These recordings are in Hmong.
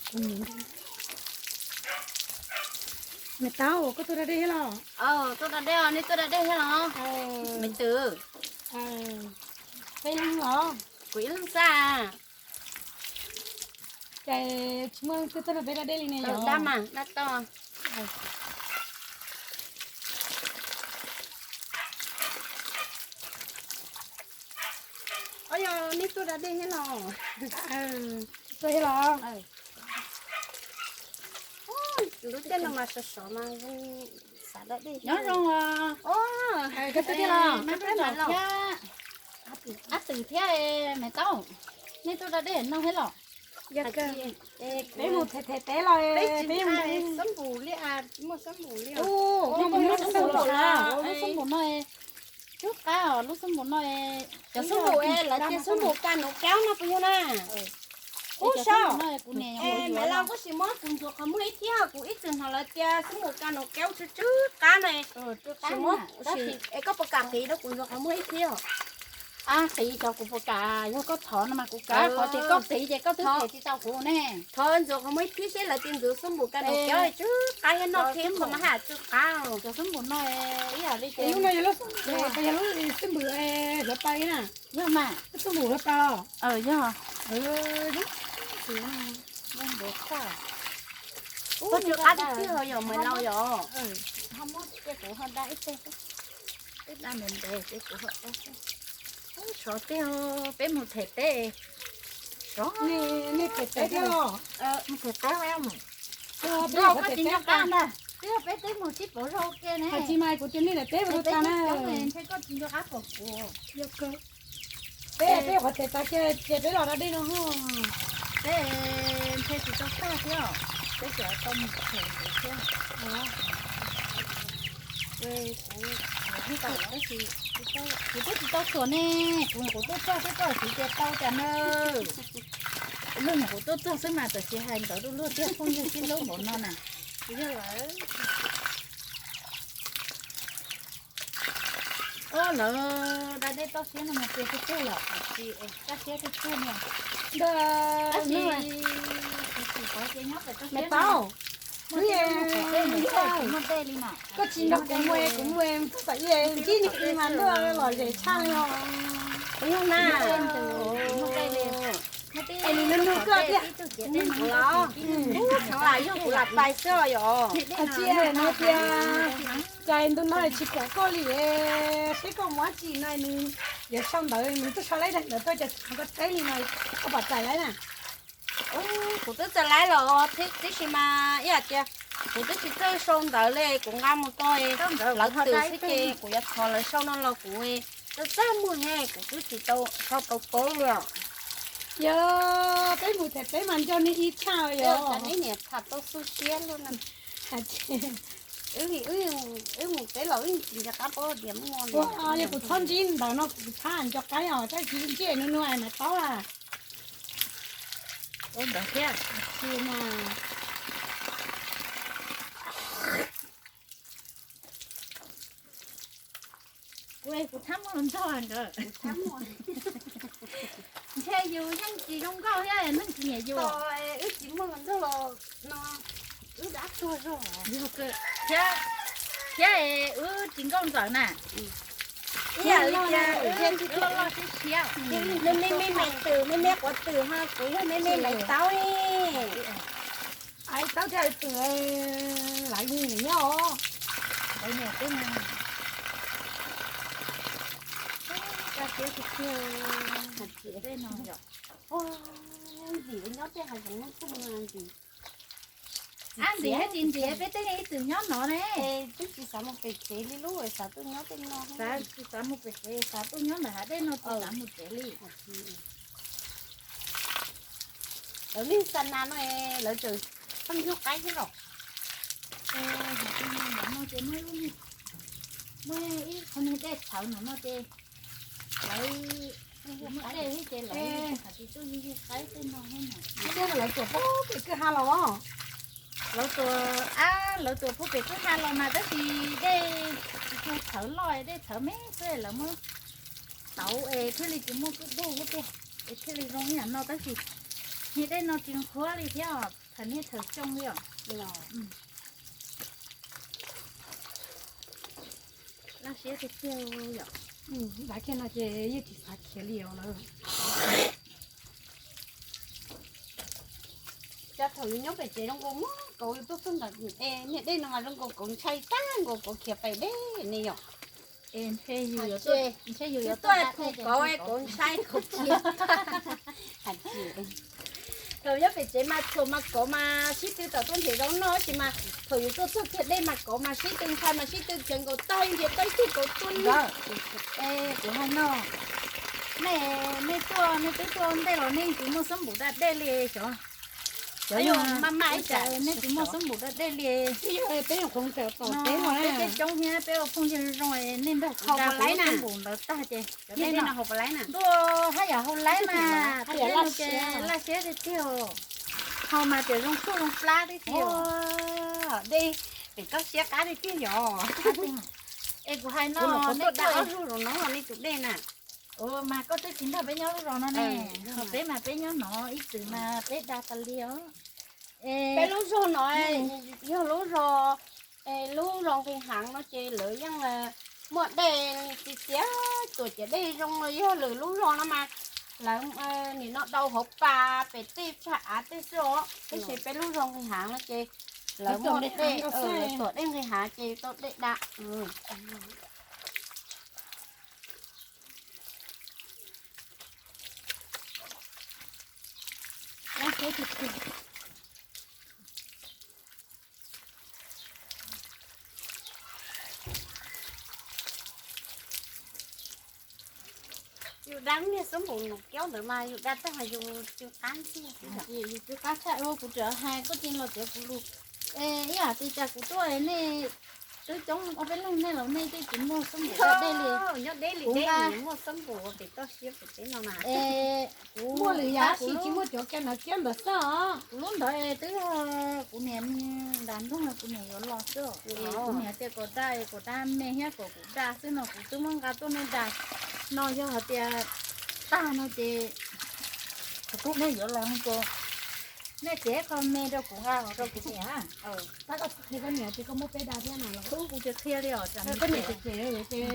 Me Taub, koj tuaj da dej thiab los? Tuaj da dej, nej tuaj da dej thiab los? Me Twm, peb leeg los? Kuv ib leeg xwb. Ces tsis muaj leej twg tuaj nrog peb da dej li ne yom? Dab mas dab toj. Yog nej tuaj da dej thiab los? Tuaj thiab los? Lub caij no mas sov sov mas xav da dej. Nyob zoo os. Koj tuaj thiab los? Ab Twm thiab Me Taub, nej tuaj da dej no thiab los? Peb mus them them teb los, peb mus xab npum li, muaj xab npum li. Lub xab npum no, lub xab npum no, cub qab os, lub xab npum no. Cov xab npum lawv tias xab npum ka nuv kaub no puas yog na? Ub, Maiv Lauj, koj sim muab kuv ntxuav qhov muag ib thiab, kuv ib txwm hnov lawv tias xab npum ka nuv kaub tsw tsw qab na. Sim muab, es koj puas kam qiv rau kuv ntxuav qhov muag ib thiab? Ab, qiv cov kuv puas kam, yog koj thov no mas kuv kam, qhov tias koj qiv ces koj twb them tsis tau kuv ne. Thov ntxuav qhov muag ib thiab seb lawv tias ntxuav xab npum ka nuv kaub tsw qab thiab noj thiab qhov mas haj tsw qab. Cov xab npum no ib yam li ces lub no yog lub xab npum, yog lub xab npum hluav taws na. Yog mas. Lub xab npum hluav taws. Yog. Ub, tsw qab tiag tiag yom Maiv Lauj yom. Ho muab cia kuv ho da ib teg xwb. Ib da ntev ntev ces kuv ho da xwb. Sov tiag, peb mus them teb. Sov. Nej them teb thiab los? Mus them teb. Koj tsis nco qab ntag, twb yog peb twb mus sib pauv zog ua ke ne. Hais tsis mas kuv tias nej daim teb ua rau tas na. Ntshe koj tsis nco qab pom kuv. Peb peb qhov them tas kiag ces peb los da dej no. Peb ntshe tsis tau tag thiab, peb tseem tau mus them ntxiv thiab. Kuv twb tsis tau xuas ne, kuv nyuam qhuav tuaj txog xwb koj txiv tias tau cas na. Luag nyuam qhuav tuaj txog xwb mas tam sis hais ntawd rau luag tiag phooj ywg sib hlub npaum no na. Lawv da dej toj siab no mas tias tug tug los tsis kaj siab tug tug no. Tab sis tsis tsis pov ces nyob pem toj siab no. Koj tsis nrog kuv mus, kuv mus txog tam ib ntsib niag i mas ntuj los zem tshaj li os. Kuv yog na, es nws nug nug koj tiag. Kuv los, kuv lam pais xwb os yom. Tsis no tias cas ntu no tsis pom koj li, seb koj mus dab tsi no nws yuav sau ntawv, nws twb sau laib daim ntawv tuaj cas tsis pom koj teb li no, koj pom txais laib na. Kuv twb txais laib los tib si mas ib yam tias kuv twb tsis txawj sau ntawv li, kuv nqa mus rau lawv twm xwb ces kuv yuav thov lawv sau no los kuv txaj txaj muag he, kuv twb tsis tau sau tau paub li os. Yog peb mus them teb mas nco nej ib tshaj yog. Cas neb niam tham tau xu siab luaj na. Wb mus teb los wb tsis nco qab paub tias muaj li. Yog kuv txhob ntsib ntawv no kuv txhab nco qab os, tab sis ntsib nws nug es mas paub a. Ua ntawd thiab. Kuv, kuv txhab muaj hluas nraug nkawd. Ntshe yus yeej tsis zoo nkauj thiab neeg tsis nyiam yus. Wb tsis muaj hluas nraug los no, wb dab tuag zog. Thiab, thiab wb tsis nkauj ntxawm na. Ib yam li tias wb loj loj siab siab. Nws me me Maiv Twm, me me Quav Twm ho kuv yog me me Maiv Taub. Ais Taub thiab Twm lawv nyiam nyob os. Lawv nyiam teb no. Kaj siab tiag tiag. Hais tias tej no yom. Ntxim nyob tej hav zoov no txog ntxim. Ab, ntxim thiab tsis ntxim peb tej ib txwm nyob no ne. Twb tsis xav mus pem tsev li lub, xav tuaj nyob tej no. Xav tsis xav mus pem tsev, xav tuaj nyob ntawm hav dej no tsis xav mus tsev li. Lawv neeg xa nas no lawv tseem pheej yug qaib thiab los. Ntawm no ces muaj ib qho niag dej txhawv ntawm no ces lawv muaj dej thiab ces lawv tsis tuaj yug qaib tej no. Tej no lawv tuam puag pem kwj ha los. Lawv tuam, ab, lawv tuam puag pem kwj ha los mas tab sis dej tsis tshua txhawv loj, dej txhawv me xwb lawv muab tauv es thiaj li tsis muaj kwj dej thiab tiag, es thiaj li zoo ib yam no tab sis niag dej no tsis qhuav li thiab os. Tam niag thaum xyoo li os. Laj siab tiag tiag yom. Dav kiag no ces yeej tsis xav khiav li os lawm. Cas thaum yus nyob pem tsev zoo nkaus muab kauv yus tuaj txog ntawm niag dej no mas zoo nkaus kauv ntshai tag nkaus kauv khiav pem deb ne yom. Es ntshe yus yuav tuaj, ntshe yus yuav tuaj hu kauv es kauv ntshai kauv khiav. Thaum nyob pem tsev mas txhuam mas kauv mas sib tw tom tuaj nrhiav zaub noj tab sis mas thaum yus tuaj txog kiag dej mas kauv mas sib tw ntshai mas sib tw khiav nkaus tag nrhiav tau ib tug kauv tuaj noj. Es kuv hais no, nej, nej tuaj, nej twb tuaj ntej los nej tsis muaj xab npum da dej li xyov. Xyov yog nej tsis muaj xab npum da dej li. Peb coob thiab peb ua phooj ywg zoo, nej nrog kuv da kuv xab npum ntawd tag ces ntuj, haj yam hau laib mas, tus dej no ces laj siab tiag tiag. Haus mas tias zoo tshuaj zoo plab tib si. Dej pem toj siab qab tiag tiag yom. Es kuv hais no, nej tuaj da ob zaug los no nej tus dej na. Mas koj twb tsis nrog peb nyob lub zos no ne, ho peb mas peb nyob no ib txwm mas peb da tas li os. Peb lub zos no yog lub zos, lub zos nqis haav no ces lawv yeej muaj dej li txiv txiav tuam ciav dej zoo li yog lwm lub zos no mas lawv nim no dau hauv pas pem tej tsag av tej xwb os, tab sis peb lub zos nqis haav no ces lawv muaj dej, lawv tuam dej nqis haav ces tau dej da. Yus da niag xab npum nus kiaub ntawd mas yus da tag mas yus tsw qab ntxiag. Yus tsw qab tshaj, kuv tseem hais koj tsis los tiav kuv lus. Ib yam li cas kuv tuaj nej twb coob ob peb leeg nej los nej twb tsis muaj xab npum da dej li. Nyob deb li deb muaj xab npum pem toj siab pem teb no na. Muaj lwm yam tab sis tsis muaj cov kiag ntawd kiag ntawd xwb os. Kuv lub ntawd twb yog kuv niam nram nroog kuv niam yuav los xwb. Kuv niam tias kom da, kom da me thiab kom kuv da xwb no kuv twb muab nqa tuaj nej da. No yog hais tias tag no ces kuv tub nej yuav los no ces nej txiav ib qho me rau kuv nqa los rau kuv niam. Tab koj tsis qhia koj niam ces koj muab peb da thiab na los. Tub kuv tsis qhia li os, koj niam tseem cem ces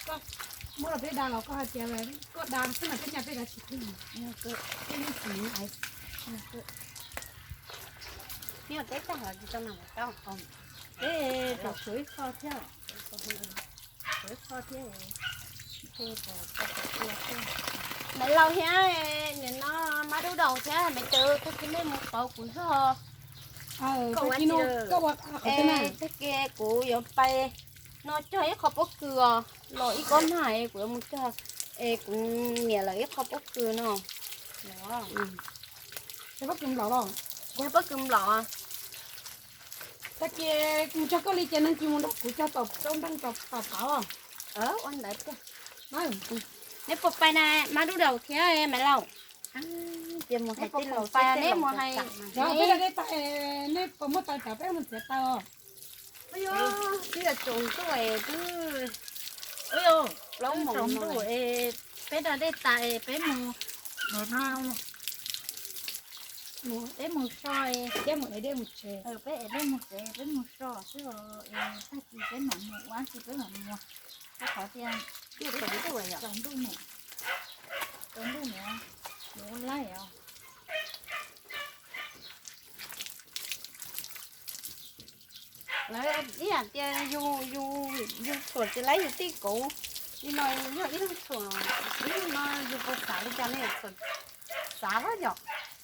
koj muab rau peb da los koj hais tias koj da xwb mas peb nyaj peb da tsis qhib. Peb yeej tsis, peb tsis tau na tau. Peb tau suav ib qho thiab, suav ib qho thiab. Maiv Lauj thiab nim no Mab Dub Daus thiab Maiv Cawv, tag kis nej mus pauv kuv zog. Tag kis kuv yuav pais no cog ib qho pob kws os, los ib kob nag kuv yuav mus cog es kuv niam lawv ib qho pob kws no. Pob kws nplaum los? Kuv pob kws nplaum. Tag kis mus cog koj li ces neeg tsis mus nrog kuv cog tom roob nreeg tom tom pauv. Ua ntawd tiag. Neb puas pais na Mab Dub Daus thiab Maiv Lauj? Tias mus hais tej laus pais neb mus hais. Peb da dej tas es nej puas muaj taws tsam peb mus txiav taws? Twb yog tsaus ntuj es twb plaub moos no es peb da dej tas es peb mus, peb mus so, peb ev dej mus tsev, peb mus so xwb es tag kis peb mam mus ua tsi peb mam mus. Rau qhov tias tsaus ntuj niam, tsaus ntuj niam, mus ua laij os. Lawv ib yam tias yus, yus tshuam tsis laib yus tej kauv li no, yog ib leeg tshuam li no yus puas xav li cas ne? Xav los yom.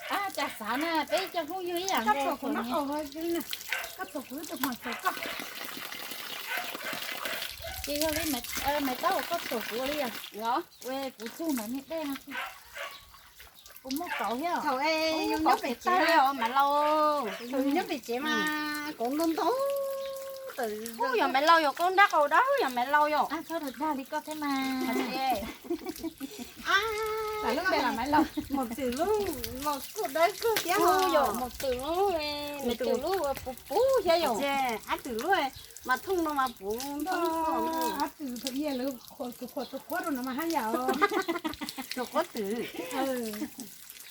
Cas xav na, peb cov phooj ywg ib yam nkaus. Koj tshuam kuv ib tug hmos tshuam koj. Ces yog li Maiv Taub, koj tshuam kuv li os. Kuv tshuam ntawm niag dej no. Kuv muaj kauv thiab. Thaum yus nyob pem tsev os Maiv Lauj, thaum yus nyob pem tsev mas kauv ntau ntau. Ub, yog Maiv Lauj yog koj nrab qau dawb yog Maiv Lauj yog. Txhob dag li koj thiab mas. Lub npe los Maiv Lauj, Maiv Twm lub los kuj dawb kawg thiab yom, Maiv Twm lub, Maiv Twm lub puv puv thiab yom. Ab Twm lub mas thooj no mas puv ntau. Ab Twm thaum ub lawv qhuas tus qhuas tus quab rau no mas haj yam. Tus quab twm.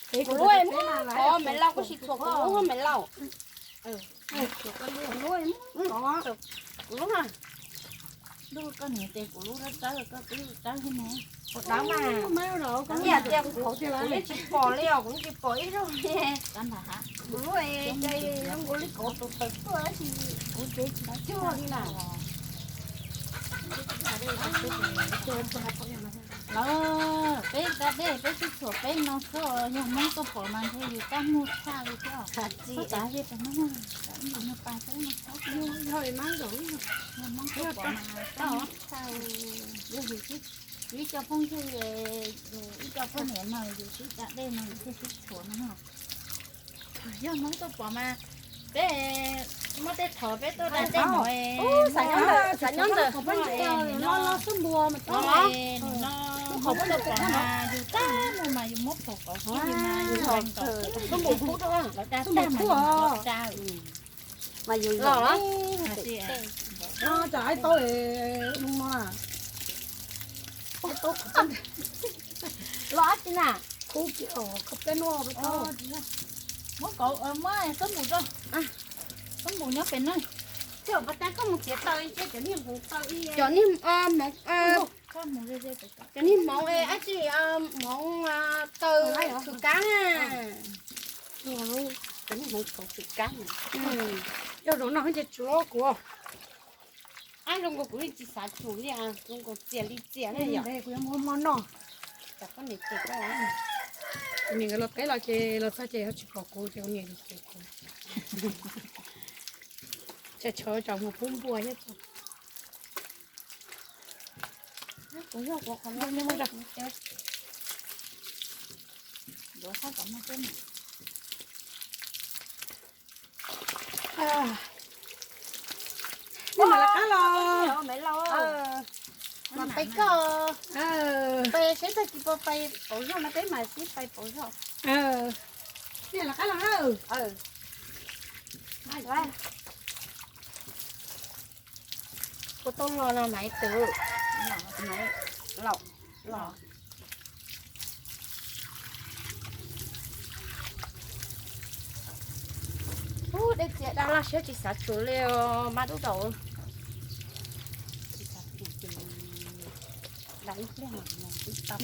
Kuv lub muab qhov Maiv Koj sim txhuam kuv lub me lauj. Kuv lub, kuv lub na. Lub koj niam tes kuv lub dawb dawb, koj twb dawb thiab ne. Kuv dawb mas. Ib yam tias kuv, kuv yeej tsis pom li os, kuv tsis pom ib zaug li. Kuv lub zoo nkaus li kauv tus tawm tuaj tab sis kuv tsev tsis cuag li na. Lawv, peb da dej peb sib txhuam peb no xwb, yog Hmoob tuaj pom mas ntshe yus tab muag tshaj li thiab. Txhob tav ze rau Hmoob, yog Hmoob tuaj pom mas tab muag tshaj, yog yus ib co phooj ywg, yus ib co poj niam no yus sib da dej no yus thiaj sib txhuam no. Yog Hmoob tuaj pom mas peb muab tej thaum peb tuaj da dej no, xav nyob ntawd, xav nyob ntawd. Nim no tuaj pom mas yus tab muag mas yus muab pom kom sib yus mas yus lawv da tag mas yus los da. Mas yus los, los ab tsi na. Muab kauv, muab xab npum rau. Xab npum nyob pem no. Tsis pas tas koj mus txiav taws, cov niag hmoov taws, cov niag hmoov, cov niag hmoov ab tsi, hmoov taws txhwm kab na. Cov niag hmoov txhwm kab na. Yog zoo no ces tsuav kuv. Ab, zoo nkaus kuv yeej tsis xav tsum li, zoo nkaus txias li txias li yom. Kuv yuav muab hmo noj. Kuv niam nkawd los teb los ces los txog ces ho tsis pom kuv ces kuv niam cem kuv. Tsam tshav tsam mus pub npua thiab. Kuv yog kuv qhov no. Nej mam lawv qab los. Mas peb koj, peb seb tag kis puas pais pauv zog no peb mam sib pais pauv zog. Nej lawv qab los na. Kuv tau los no maiv twv, maiv laum los. Ub, dej txias daj laj siab tsis xav tsum li os, mab dub daus. Tsis xav tsum ces da ib pliag mam mus tib tau.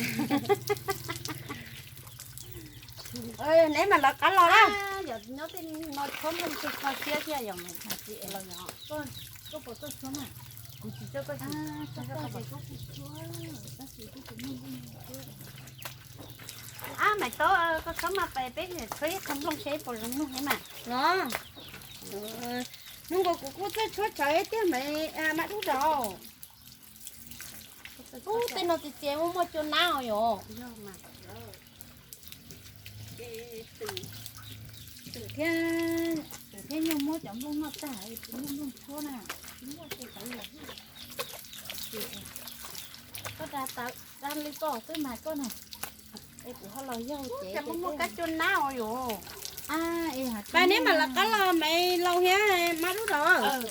Neb mam lawv qab los na. Yog nyob tej no tshuab nplooj tsis kho siab thiab yog mas tsis es los yog. Koj puas txawj tshuab mas? Kuv tsis txawj, koj tsis txawj. Ab, Maiv Taub, koj txhob maj pais peb tshuab ib qho nplooj seb puas zoo mloog thiab mas. Los, hnub nkaus kuv kuj txawj tshuab tsawv tiag mas, mab dub daus. Ub, tej no txias txias muaj muaj cua nab os yom. Twm thiab, twm thiab nyuj muab cov nplooj noj tag es tsis muaj nplooj tshuab na, tsis muaj ces xav yam. Koj da tawv da li koj xwb mas koj na, es kuv ho los yog ces muaj muaj kab cua nab os yom. Pais neb mam lawv qab los Maiv Laus thiab mab dub daus.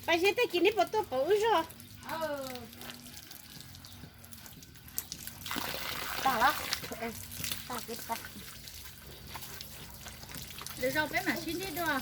Pais seb tag kis neb puas tuaj pauv wb zog. Tag lawm. Tag, tag. Lwm zaus peb mam sib ntsib dua.